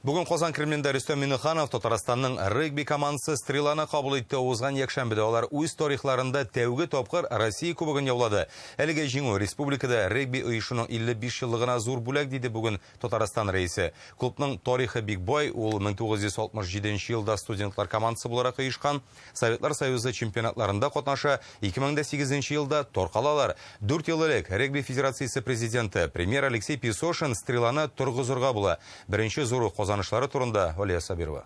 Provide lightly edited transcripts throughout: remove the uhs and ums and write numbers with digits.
Бүген Казан Кремлендә Рөстәм Миңнеханов Татарстанның регби командасы Стреланы кабул итте. Узган якшәмбедә алар үз тарихларында тәүге тапкыр Россия Кубогын яулады. Әлеге җиңү республикада регби оешуның 55 еллыгына зур бүләк, диде бүген Татарстан Рәисе. Клубның тарихы бик бай, ул 1967 елда студентлар командасы буларак оешкан. Советлар Союзы чемпионатларында катнаша, 2008 елда таркалалар. 4 ел элек регби федерациясе президенты, премьер Алексей Песошин Стреланы торгызырга була. Беренче зур казанышлары турында Алия Сабирова.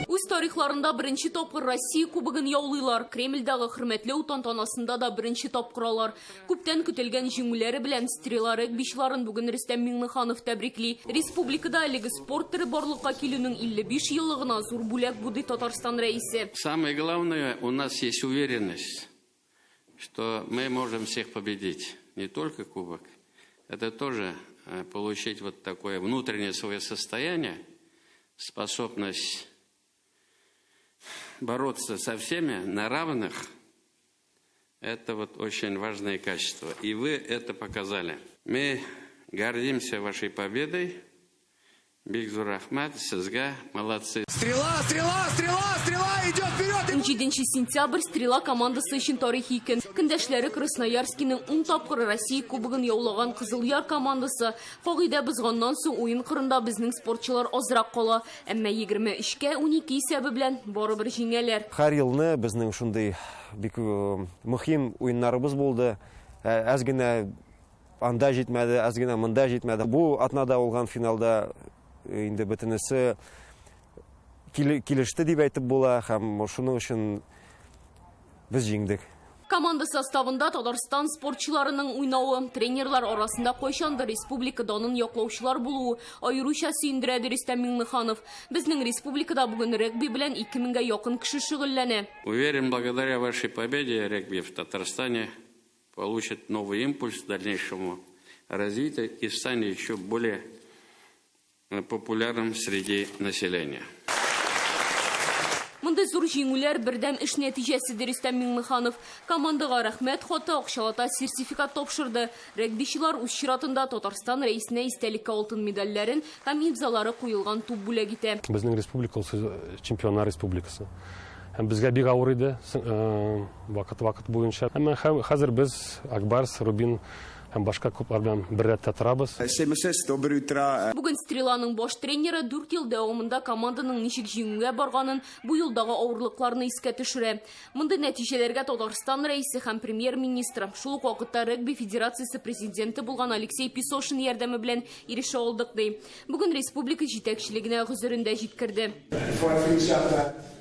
Үз тарихларында беренче тапкыр Россия Кубогын яулыйлар. Кремльдагы хөрмәтләү тантанасында да беренче тапкыр алар. Күптән көтелгән җиңүләре белән Стрела регбичыларын бүген Рөстәм Миңнеханов тәбрикли. Республикада әлеге спорт төре барлыкка килүнең 55 еллыгына зур бүләк бу, ди Татарстан Рәисе. Самое главное, у нас есть уверенность, что мы можем всех победить. Не только кубок, это тоже получить вот такое внутреннее свое состояние, способность бороться со всеми на равных. Это вот очень важное качество. И вы это показали. Мы гордимся вашей победой. Бик зур рәхмәт сезгә, молодцы. Стрела, стрела, стрела, стрела идет вперед! 17 сентябрь Стрела командасы өчен тарихи көн. Көндәшләре Красноярскийның 10 тапкыр Россия Кубогын яулаган Кызыл Яр командасы. Кагыйдә бозганнан соң уен кырында безнең спортчылар азрак кала. Әмма 23-кә 12 исәбе белән барыбер җиңәләр. Һәр елны безнең шундый бик мөһим уеннарыбыз булды. Әз генә анда җитмәде, әз генә монда җитмәде. Бу атнада булган финалда инде бөтенесе килеште дип әйтеп була һәм шуның өчен без җиңдек. Команда составында Татарстан спортчыларының уйнавы, тренерлар арасында кайчандыр республика данын яклаучылар булуы аеруча сөендерә, ди Рөстәм Миңнеханов. Безнең республикада бүген регби белән 2000гә якын кеше шөгыльләнә. Уверен, благодаря вашей победе регби в Татарстане получит новый импульс к дальнейшему развитию и станет еще более популярным среди населения. Мондый зур җиңүләр бердәм эш нәтиҗәсе, ди Рөстәм Миңнеханов. Командага рәхмәт хаты, акчалата сертификат тапшырды. Регбичылар үз чиратында Татарстан Рәисенә истәлеккә алтын медальләрен һәм имзалары куелган туп бүләк итә. Безнең республика ул чемпионнар республикасы. Һәм безгә бик авыр иде вакыт-вакыт буенча. Әмма хәзер без Ак Барс, Рубин һәм башка клублар белән бер рәттә торабыз. СМС, доброе утро. Бүген Стреланың баш тренеры 4 ел дәвамында команданың ничек җиңүгә барганын, бу юлдагы авырлыкларны искә төшерә. Мондый нәтиҗәләргә Татарстан Рәисе һәм премьер-министры, шул ук вакытта регби федерациясе президенты булган Алексей Песошин ярдәме белән ирешә алдык, ди. Бүген республика җитәкчелегенә гозерен дә җиткерде.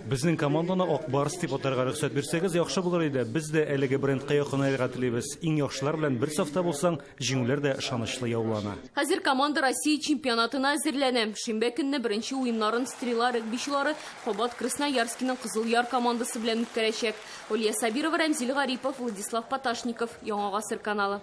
Безнең команданы Ак Барс дип атарга рөхсәт бирсәгез, яхшы булыр иде. Без дә әлеге брендка якынаерга телибез. Иң яхшылар белән бер сафта булсаң, җиңүләр дә ышанычлы яулана. Хәзер команда Россия чемпионатына әзерләнә. Шимбә көнне беренче уеннарын Стрела регбичылары кабат Красноярскиның Кызыл Яр командасы белән үткәрәчәк. Олья Сабирова, Рәмзил Гарипов, Владислав Поташников, Яңа Гасыр каналы.